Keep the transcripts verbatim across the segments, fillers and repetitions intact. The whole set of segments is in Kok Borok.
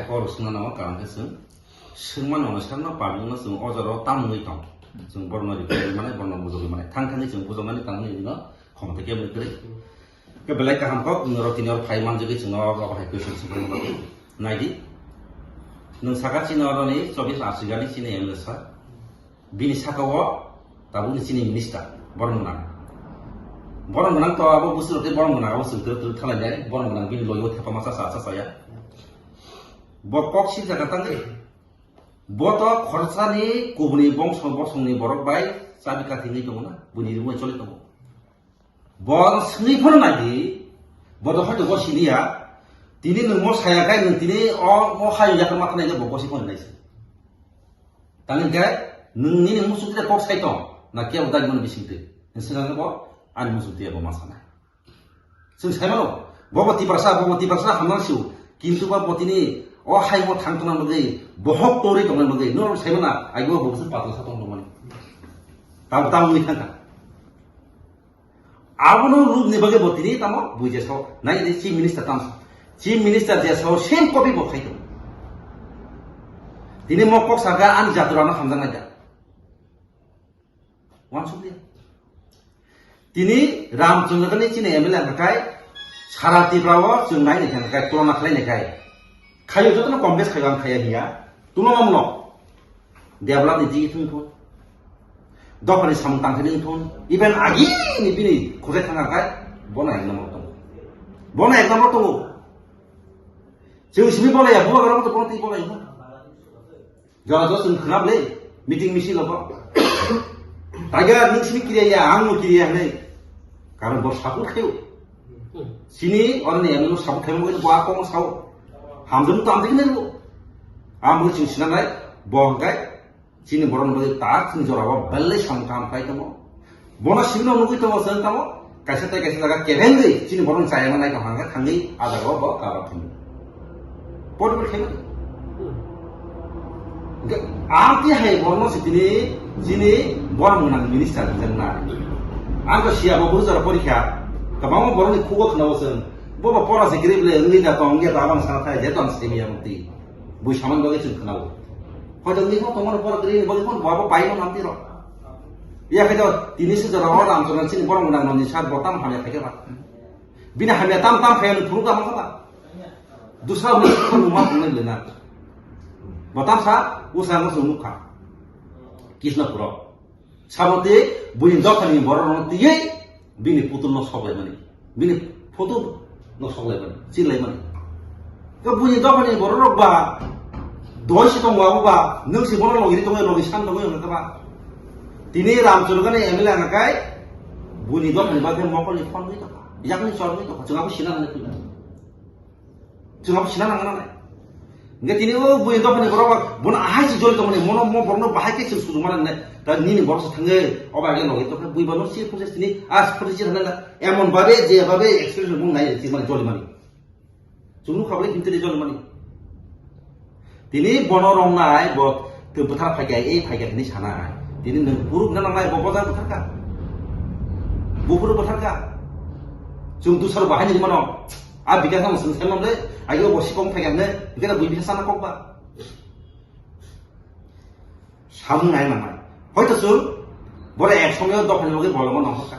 Borok swngna nango, kaham khe swng. Swngmano hwnwi sakno public no chwng o jora o tam wngwi tong. Chwng borokno reply rwmani, borokno bujogwi mani. Thang thangwi chwng bujoknani tangmani bino khomota kebo kwrwi. Khe belai kaham kok, nwng rok tini oro phai manjagwi chwngno oro hai question swngwi mano. Naidi. Nwng saka chini oroni chobbish Ashiga ni chini M L A sa. Bini saka o tabukni chini minister, borok mwnang. Borok mwnang to abo bwswk tei borok mwnang abo chwng twrwk twrwk thalainai, borok mwnang bini logi o thepa masa sa, sa, saya. Bo kok sijak tangwi. Bo to khoroksa ni kubuni bongso bosong ni borok bai chabi kathi wngwi tongo na, buini rimwi choli tongo. Bo swngwi phano nai di, bo to hoito bo siniya, tini nwng mo saya kai nwng tini o, o hai yakma thanai bo bosi phano nai se. Tangwi kai nwng nini muchuk de kok sai tong, na kebo dai mano bising twi. Nwng swngna bo ani muchuk twi bo ma sana. Chwng sai mano, bo bo Tiprasa, bo bo Tiprasa hamnang siu, kintu ba bo tini o hai mo thang tongna bagwi, bohok tori tongna bagwi, no sai mana, ai bo bo patla sa tong tong mani. Tam tam ni thangka. Abono rukni bagwi bo tini tamo bui jesao. Nai di Chief Minister tamo. Chief Minister jesao same copy bo khai tongo. Tini mo kok saka ani jaturano hamjaknai da. Wansuk dia. Tini Ramchandrani chini M L A hwnkha kai sara Tripura o chwng nai nai khe hwnkha kai tulona khlai nai kai. Khayo jotono Congress khayo ang khaya hiya. Tulona muno. Develop ni digi thung thung. Dophani samung tangthani wng thung. Even agi ni bini khojai thang kai. Bono ek number tongo. Bono ek number tongo. Chwng simi bolai ya, buwa garang to bono twi bolai ya. Jora jora chwng khna ble, meeting misil obo. Tiger ning simi kiriya ya, ang no kiriya hwnwi. Karon bo support khayo. Sini orni M L A no support khayo, bo akong sao. Hamjam to amjam ne bo. Ambo chwng sinanai, bo hwnkhe. Chini borok ni bagwi tak chini jora o belai samung kaham khlai tongo. Bono simi no nugwi tongo chwng tamo kaisa tei kaisa jaga kebengwi chini borok ni chayama nai tong hangkhe thangwi a jaga o bo kabak thangwi. Poribar khaimani. Hwnkhe ang tei hai borok no se tini chini borok mwnang minister rijak na. Ang to siya bo buru jora porikha. Kwbangma borok ni khugo khna o chwng. Bo bo pora se kirib le wngwi da tong ya da abang sana thai je tong simi ya mukti. Bui samani bagwi chwng khna o. Hoito nini bo tongmani borok rini bagwi phano bo abo paino nang tiro. Ya khe to tini se jora o Ramchandra chini borok mwnang noni sar bo tam hamya khaikhe ba. Bini hamya tam tam khaiyani phuru ka mangkha ba. Dusra hwnwi phuru ma phungnai lena. Bo tam sa usa ngo sung nukha. Kisnapuro. Sabo tei buini dophani borok rok twiwi bini putul no sok laimani, bini photo no sok laimani, chir laimani. To buini dophani borok rok ba doi si tongo abo ba, nwng si bono logi tongo, logi san tongo hwnka ba. Tini Ramchandra ni M L A hwnka kai buini dophani bagwi mokol ni phone wi tongkha, yakni chor wi tongkha, chwng abo sina nang phi. Chwng abo sina nang nang. Hingke tini o bui dophani borok bono ahai se joli tongmani, mono mo borokno bahai khe chwng sujuma nang nai. Ta nini borok se thangwi obo age logi tongkha bui bono se phunse tini as phunse se thangna emon babe je babe experience mung nai tini mani joli mani. Chwng nukha bole kintu de joli mani. Tini bono rong nai bo twi bwthar phaikha, ei phaikha hinwi sanai. Tini nwng puruk na nangnai bo bojak bwtharkha. Bo puruk bwtharkha. Chwng dusar bahai ni mano. A bikas no swng sai mamle, agi bo sikong phaikha ne, bikas bui bisa sana kok ba. Samung nai nangnai. Hoito chwng bore ek somoyo dophani logi bolongo nongkhorkha.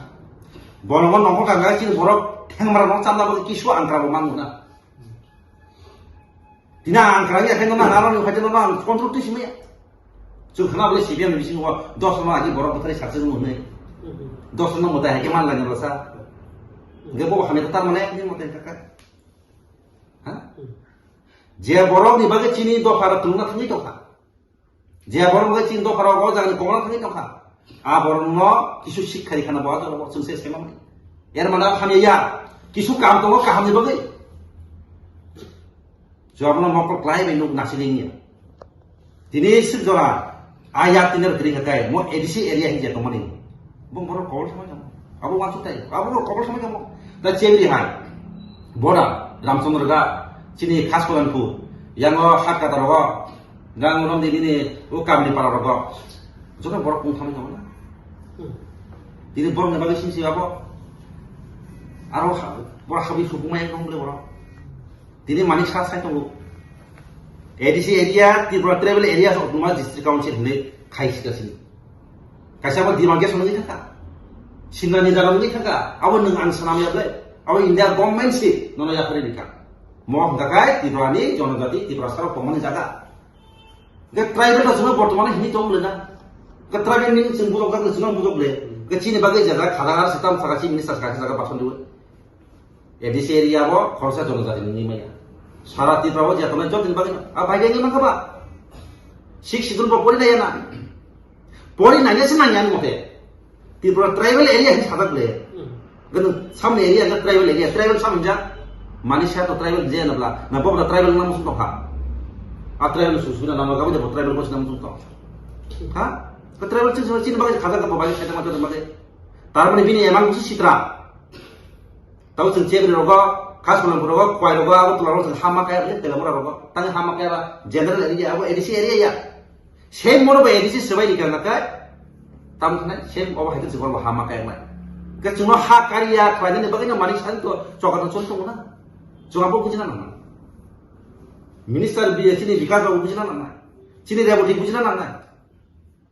Bolongo nongkhorkha ga chini borok thengmara no chamna bo kisu angkra bo mangu na. Tini ang kwrang ya khe no nang aroni phaide no nang control twi simaya. Chwng khna bole C P M ni bisingo dos no agi borok bwthari sakse no hwnwi. Dos no mwtai hai khe man lai no sa. Ge bo hamya tar mane ni mwtai kaka. Ha? Je borok ni bagwi chini dopha rok tungna thangwi tongkha. Je borok bai chini dopha rok o jaga ni kokno thangwi tongkha. A borok no kisu sikha ri khana bo a jaga o chwng se sema mani. Er mana hamya ya. Kisu kam tongo kaham ni bagwi. Jwabno mokol klai bai nuk nasi ling ya. Tini sik jora a ya tiner kri kha kai mo A D C area hin je tongmani. Bong borok kobol samai tamo. Abo wansuk tai. Abo borok kobol samai tamo. Da chebri hai. Boda, Ramchandra da, chini Khaskolanpur, yango Hatkata rogo, gang rom di nini o Kamli para rogo. Joto borok kung thangwi tamo na. Tini borok ni bagwi sing si abo. Aro ha-, borok habwi sukung mai tong bole borok. Tini mani sa sai tongo. A D C area, Tripura Tribal Areas Autonomous District Council hinwi khai sika sini. Kaisa bo demarcation wngwi thangkha. Simnani jaga wngwi thangkha. Abo nwng ang swnam ya ble. Abo India government si nono yaphari rikha. Mo hwnkha khai Tripura ni jonojati Tripura sarok tongmani jaga. Ke tribal no chwngno bortomani hini tong le na. Ke tribal ni chwng bujok jak le chwngno bujok le. Ke chini bagwi jaga khada ar sitam saka chini minister saka jaga bason diwi. A D C area bo khoroksa jonojati ni maya. Sara Tripura o jatoni jotoni bagwi no. A bai ni mangkha ba. Six schedule bo pori na ya na. Pori nanya se nanya ni mote. Tripura tribal area hin sadak le. Gano samni area na tribal area, tribal samni ja. Mani sa to tribal je na bla. Na bo tribal nam sum to ha. A tribal su su na nama gabi de tribal ko nam sum to. Ha? Ka tribal chin chin bagwi khada ka bagwi sa ma to ma de. Tar mani bini emang su sitra. Tau chwng chebri rogo, khas manang rogo, kwai rogo, abo tula rogo chwng hama kaya, tela mura rogo. Tang hama kaya ba general area, abo A D C area ya. Same moro ba A D C swbai ni kana kai. Tam khanai, same obo hai chwng hama kaya nai. Ke chwng ha kari ya, kwai ni bagwi na mani san to, choka to chon to na. Chwng abo bujina na. Minister bi chini bikas ba bujina na. Chini reboti bujina na.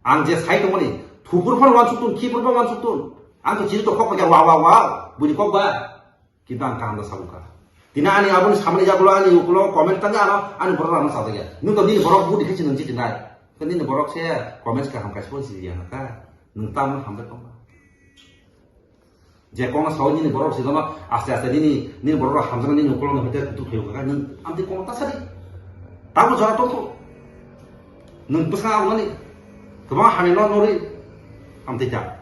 Ang je sai tongmani, thupur phano wansuk tun, khipur phano wansuk tun. Ang to chiri to kok ya wa wa wa, buni kok ba. Kintu ang kaham da sabukha. Tini ani aboni samani jagulo ani ukulo comment tangwi ano ani borok rano sajak ya. Nung to nini borok budi khe nung chiti nai. Nini borok se comments kaham kaisa phone si ya ka. Nung tamo hamjak tong. Je kongno sawi nini borok si dono aste aste nini, nini borok hamjakna nini ukolog no hete kutuk khayo kha nung amtwi kongno ta sadi. Tabo jora tongkho. Nung bwsang ang nani. Kwbang hamya no nori. Amtwi ta.